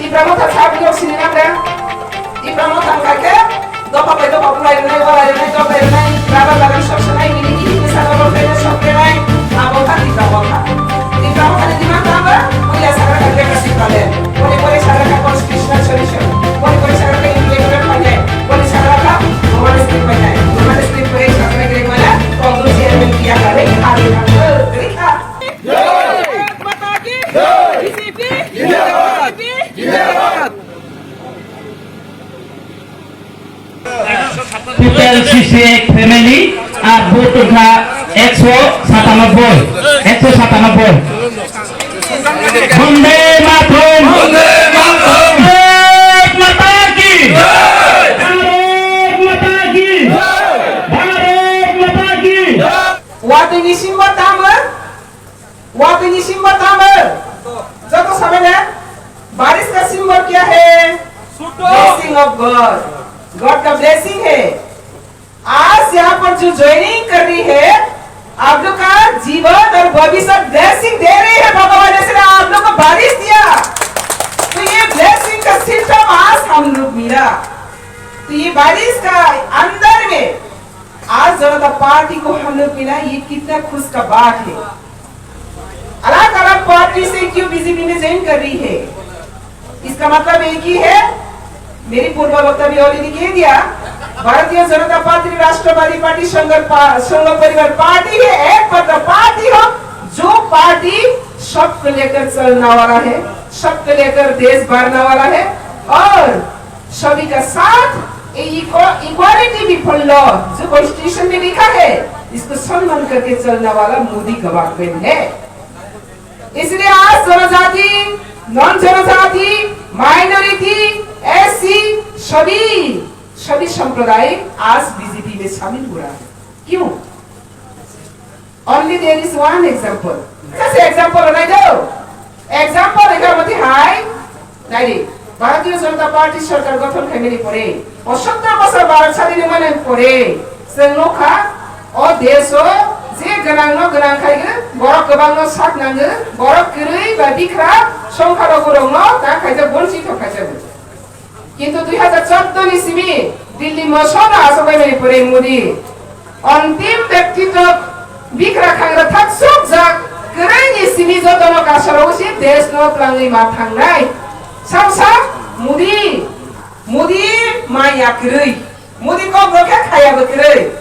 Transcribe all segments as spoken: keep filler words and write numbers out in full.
Tipra Motha sabni yok sini nangra. Tipra Motha wngkha khe dopha bai dopha bulai rwnai, walai rwnai, doklai rwnai, rubber bagan sok sanai, bini kithi bwsa rok rok khaina sok rwnai, abo wngkha Tipra Motha. Tipra Mothani demand tamo, puila sagra kha Greater Tipraland, pore pore sagra kha constitutional solution, pore pore sagra kha integrated finance, pore sagra kha Roman script finance, Roman script finance, sagra kha Greater Tipraland, Congress chairman kiya kha, rei kha, rei kha, rei kha. Bharat माता की जय। बीजेपी जिंदाबाद। बीजेपी जिंदाबाद। Total sixty eight family, ar vote wngkha ekso satanoboi, ekso satanoboi. Bonde Mataram! Bonde Mataram! Bharat Mata ki! Jai! Bharat Mata ki! Jai! Bharat Mata ki! Jai! Watwi ni simbo tamo, watwi ni simbo tamo. Joto sabai le, बारिश का सिंबल क्या है? Blessing of God. God का blessing है। आज यहाँ पर जो ज्वाइनिंग कर रही है, आप लोग का जीवन और भविष्य ब्लेसिंग दे रही है भगवान, इसलिए आप लोग को बारिश दिया। तो ये ब्लेसिंग का सिम्टम आज हम लोग मिला। तो ये बारिश का अंदर में आज जनता पार्टी को हम लोग मिला, ये कितना खुश का बात है। अलग अलग पार्टी से क्यों बीजेपी में ज्वाइन कर रही है, इसका मतलब एक ही है। मेरी पूर्व वक्ता भी ऑलरेडी कह दिया, भारतीय जनता पार्टी राष्ट्रवादी पार्टी संघ पा-, संघ परिवार पार्टी है, एकमात्र पार्टी हो जो पार्टी सबको लेकर चलने वाला है, सबको लेकर देश बढ़ने वाला है। और सभी का साथ, ये इक्वा-, इक्वालिटी भी फॉलो, जो कॉन्स्टिट्यूशन में लिखा है, इसको सम्मान करके चलने वाला मोदी गवर्नमेंट है। इसलिए आज जनजाति, नॉन जनजाति, माइनॉरिटी, एससी, सभी, सभी संप्रदाय आज बीजेपी में शामिल हो रहा है। क्यों? Only there is one example. Just example nai do. Example ekha mati hai. Nai di. Bharatiya Janata Party sarkar gothon khaimani pore, o sotro bosor Bharat sadin mani pore, chwng nukha, o desh o je gwnang no gwnang khai, borok kwbang no sak nango, borok kwrwi ba bikra songkha rok no ta khaijak, bonchito khaijago. Kintu dui hazar chordo ni simi Delhi moso no aswk bai mani pore Modi. Ontim byakti tok bikra khangra thak suk jak kwrwi ni simi joto no kasaro usi desh no twlangwi ma thangnai. Sam sam Modi, Modi maya kwrwi, Modi kok rokhe khaya bo kwrwi.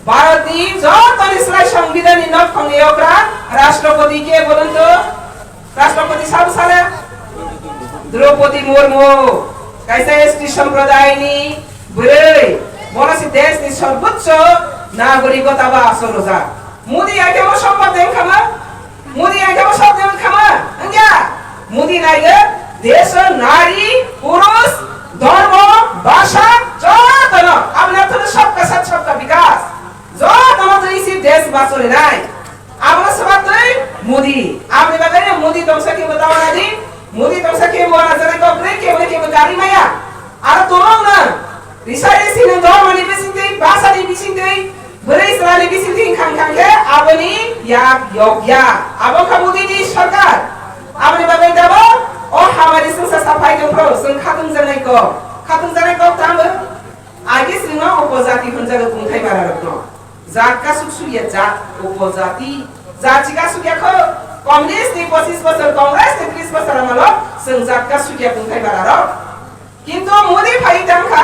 Bharat ni joto ni slai Songbidan ni nok thong ni okra Rashtrapati ke bolon to? Rashtrapati sabo sale? Draupadi Murmu, kaisa S T sampradayni bwrwi, bono se desh ni sarbochcho nagorikota ba asol rwjak. Modi akhebo sommat de wngkha ma? Modi akhebo sommat de wngkha ma? Wngya. Modi naigo desh o nari, purush, dhormo, bhasha, jotono, aboni arthono sabka saath sabka vikas. Jotono twi se desh bacholinai. Abono swbak twi Modi. Aboni bagwi no Modi tongsa khe bo dawa nadi. Modi tongsa khe bo rajanai kok bwrwi khe bo khe bo gari maya. Aro tongwng no. Risa risi no dhormoni bisingtwi, bhasani bisingtwi, bwrwi chwlani bisingtwi khang khang khe aboni yak yokya. Abo kha Modi ni sarkar. Aboni bagwi dabo o hamari swngsa saphai tongphuru chwng khatungjaknai kok. Khatungjaknai kok tamo? Age chwngno upojati hwnjago kungthai bararokno. Jat kasuk sukya jat, upojati. Jat si kasukya kho, Communist ni pochis bochor, Congress ni tris bochor amalo chwng jat kasukya kungthai bararok. Kintu Modi phai tangkha,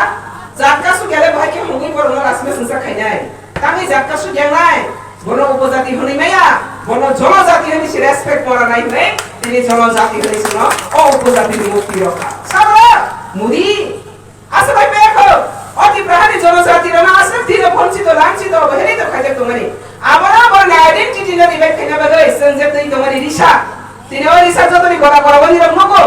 jat kasukya le bahai khe hongwi borokno rasma swngsa khainai. Tangwi jat kasukya nai, bono upojati hwnwi maya, bono jonojati hwnwi si respect mora nai hwnwi, tini jonojati hwnwi sino o upojati ni mukti rokha. Sabra, Modi, Asa bai pekho, o Tipra hani jonojati rano aswk dino bonchito, lanchito, oboheli to khaijak tongmani. Aboro, aboro ni identity no divide khaina bagwi chwng je twi tongmani risa. Tini o risa jotoni gora gora boni rok nugo.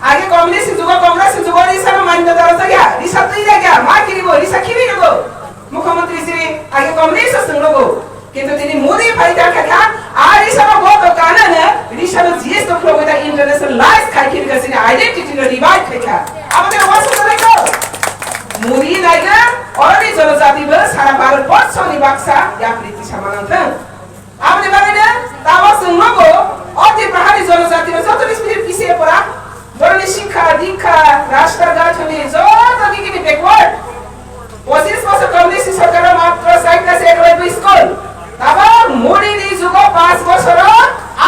Age communist jugo, Congress jugo risa no mani no daro jagya, risa twi jagya, ma kiribo, risa khibi nugo. Mukhyamantri siri age communist chwng nugo. Kintu tini Modi phai ta kha kha, ari sama boto kana na, risa no G S to khulogwi ta internationalize khai khe bika sini identity no revive khai kha. Abo de wasa to lekho. Modi naiga, oroni jonojati bo sara Bharat borsho ni baksa yapriti sama nang thang. Abo de bagwi na, tamo chwng nogo, o Tipra hani jonojati no joto ni spirit kisi pora, boroni sikha, dikha, Rasta ghat hwnwi joto digi ni backward. Pochis bosor Congress ni sorkar o matro chaita se ekoloibwi school. Tabok Modi ni jugo panch bosor o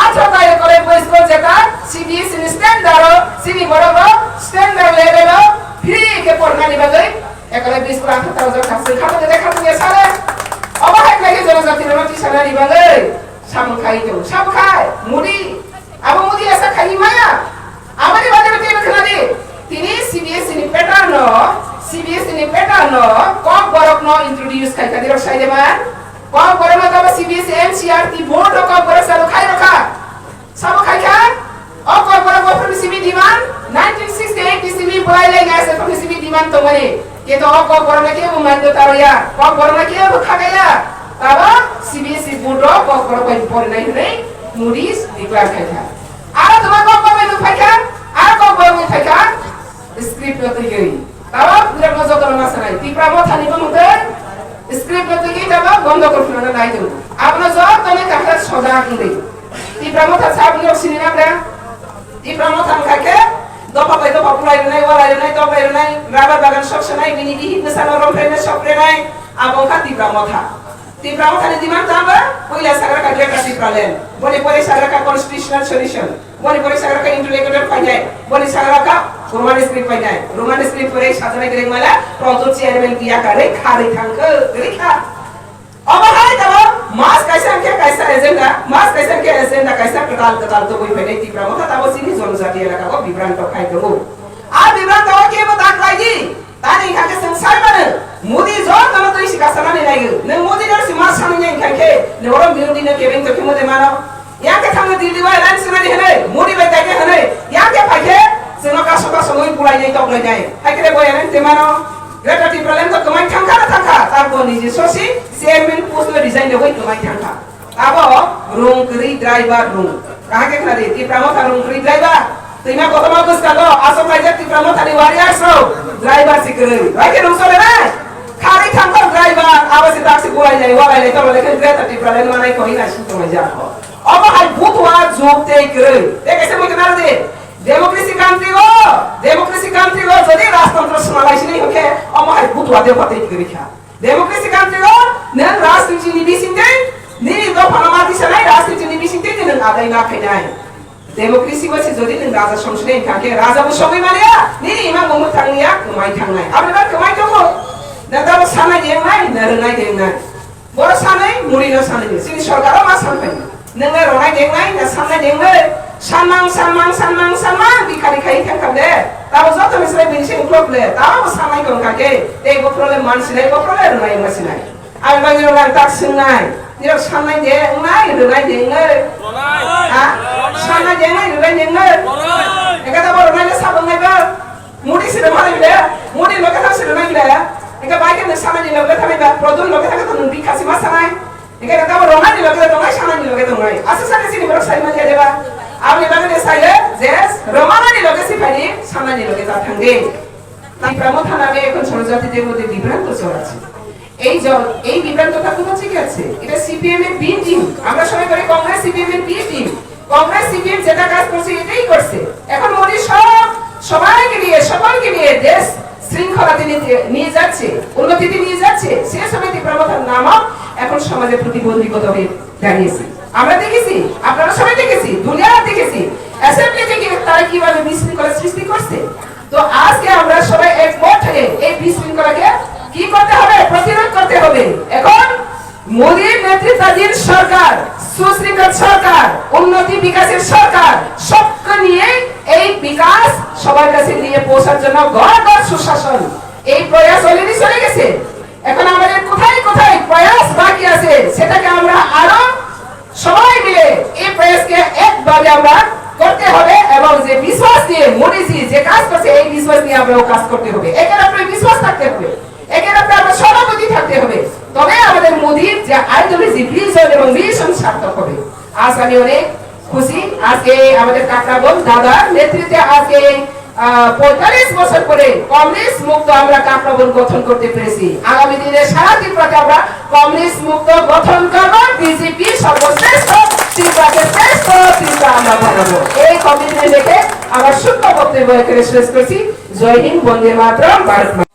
athro ta ekoloibwi school jeta C B S E ni standard o chini borok o standard level o free khe pornani bagwi ekoloibwi school athro ta ojak khasing khatung de khatung ya sale. Obo hai khlai khe jonojati rok no tisanani bagwi samung khai tongo. Samung khai Modi. Abo Modi asa khai maya. Aboni bagwi tei khna di. Tini C B S E ni pattern no, C B S E ni pattern no kok borok no introduce khai kha dirok sai de man. Kok borok no tamo C B S E N C E R T board no kok borok salo khai rokha. Sabo khai kha. O kok borok bo phone simi demand nineteen sixty-eight ni simi bolai lai ngai se phone simi demand tongmani. Keto o kok borok na kebo mando taro ya. Kok borok na kebo khaga ya. Tabo C B S E board o kok borok bai porinai hwnwi Modi declare khai kha. Aro tuma kok borok bai phai kha. Aro kok borok bai phai kha. Script no twiwi. Tabo pura no joto no sanai. Tipra Motha ni bumung tei script no twiwi tabo bondo korphuna no nai tongo. Abono joto ni kahar soda hwnwi. Tipra Motha sa bini oksini na bra. Tipra Motha wngkha khe dopha bai dopha pulai rwnai, walai rwnai, toklai rwnai, rubber bagan sok sanai, bini bihik bwsano romphrenai, sokrenai, abo wngkha Tipra Motha. Tipra Mothani demand tamo puila sagra kha Greater Tipraland, boni pore sagra kha constitutional solution, boni pore sagra kha interlocutor phainai, boni sagra kha Roman script phainai, Roman script pore sajana gereng mala, Pradyot chairman biya kha, rei kha, rei thang khe, rei kha. Omo hai tamo mas kaisa hwnkhe kaisa agenda, mas kaisa hwnkhe agenda kaisa kwtal kwtal tubui phainai Tipra Motha tamo chini jonojati elaka o bibranto khai tongo. A bibranto o kebo ta khlai di, tani hwnkha khe chwng sai mano, Modi jotono twi si kasanani naiyo. Nwng Modi no si mas sanwi nai hwnkha khe, nwng oro Modi no kebeng tokhe Modi mano. Yang khe thangwi Delhi bai line swnani hwnwi, Modi bai daikhe hwnwi, yang khe phaikhe chwngno kaso kaso wi bulainai toklainai. Haikhe bo yang te mano, Greater Tipraland to kwmai thangkha na thangkha, taboni je sosi chairman post no resign rogwi kwmai thangkha. Abo rung kwrwi driver rung. Kaham khe khna di, Tipra Motha rung kwrwi driver. Twima kotorma bwskango aswk laijak Tipra Mothani warriors rok driver si kwrwi. Bai khe rung chole nai? Kharwi thangkha driver, abo se tak se bulainai, walainai, tolai khe Greater Tipraland manai koi na sing tonglaijak. Omo hai butua juk tei kwrwi. Tei kaisa mui khna di. Democracy country o, democracy country o jodi rajtantro swnalai sini hwnkhe omo hai butua de phatwi kwrwi kha. Democracy country o nwng rajniti ni bisingtwi nini dophano ma tisanai rajniti ni bisingtwi nwng adai ma khainai. Democracy o se jodi nwng raja songsinai hwnkha khe raja bo songwi maliya, nini imang bo mwthang ya, kwmai thangnai. Aboni bagwi kwmai tongo. Na tamo sanai de wngnai, na rwnai de wngnai. Boro sanwi, Modi no sanwi, chini sorkar o ma sanphai. Nwng le ronai dengnai, na sannai dengnai? Sanmang, sanmang, sanmang, sanmang, bikhari khai thang kha de. Tabo joto ni srai bini se uklok le, tabo bo sannai tong kha khe. Tei bo phro le man sinai, bo phro le ronai ma sinai. Ang bang rok ang tak swngnai. Nirok sannai de wngnai, ronai de wngnai? Ha? Sannai de wngnai, ronai de wngnai? Eka tabo ronai le sabang nai ba? Modi sida mani bile, Modi loge thang sida mani bile. Eka bai khe sanani loge thang ba, Produl loge thang thang bikha si ma sanai. Eka tabo romani loge tongnai, sanani loge tongnai. Asa sani sini borok sai mani deba. Aboni bagwi de sai le, je romani loge si phai di, sanani loge ta thang di. Tipra Motha name এখন ষড়যন্ত্রীদের মধ্যে বিভ্রান্ত চলছে। এই জন-, এই বিভ্রান্তিটা কোথা থেকে আছে? এটা সিপিএম এর বি টিম। আমরা সবাই বলি কংগ্রেস সিপিএম এর বি টিম। কংগ্রেস সিপিএম যেটা কাজ করছে, এটাই করছে। এখন মোদি সব, সবাইকে নিয়ে, সকলকে নিয়ে দেশ শৃঙ্খলাতে নিতে, নিয়ে যাচ্ছে, উন্নতিতে নিয়ে যাচ্ছে। সে সময় ত্রিপুরা মথার নামও এখন সমাজে প্রতিবন্ধকতা হয়ে দাঁড়িয়েছে। আমরা দেখেছি, আপনারা সবাই দেখেছি, দুনিয়া দেখেছি, অ্যাসেম্বলি থেকে তারা কিভাবে বিশৃঙ্খলা সৃষ্টি করছে। তো আজকে আমরা সবাই একমত হয়ে এই বিশৃঙ্খলাকে কি করতে হবে? প্রতিরোধ করতে হবে। এখন মোদীর নেতৃত্বাধীন সরকার, সুশৃঙ্খল সরকার, উন্নতি বিকাশের সরকার, সবকে নিয়ে এই বিকাশ সবার কাছে নিয়ে পৌঁছার জন্য ঘর ঘর সুশাসন, এই প্রয়াস অলরেডি চলে গেছে। এখন আমাদের কোথায় কোথায় প্রয়াস বাকি আছে, সেটাকে আমরা আরো সবাই মিলে এই প্রয়াসকে একভাবে আমরা করতে হবে এবং যে বিশ্বাস নিয়ে মোদিজি যে কাজ করছে, এই বিশ্বাস নিয়ে আমরাও কাজ করতে হবে। একে অপরের বিশ্বাস থাকতে হবে, একে অপরের আমরা সভাপতি থাকতে হবে। তবে আমাদের মোদির যে আইডিওলজি, ভিশন এবং মিশন সার্থক হবে। আজ আমি অনেক খুশি, আজকে আমাদের কাকরাবন দাদার নেতৃত্বে আজকে এই, আহ, পঁয়তাল্লিশ বছর পরে কংগ্রেস মুক্ত আমরা কাকরাবন গঠন করতে পেরেছি। আগামী দিনে সারা ত্রিপুরাকে আমরা কংগ্রেস মুক্ত গঠন করব, বিজেপি সর্বশ্রেষ্ঠ, ত্রিপুরাকে শ্রেষ্ঠ ত্রিপুরা আমরা বানাবো। এই কমিটমেন্ট রেখে Abar sukha bokti bai kre ses kosi, Jai Hind, Bonde Mataram, Bharat Mata.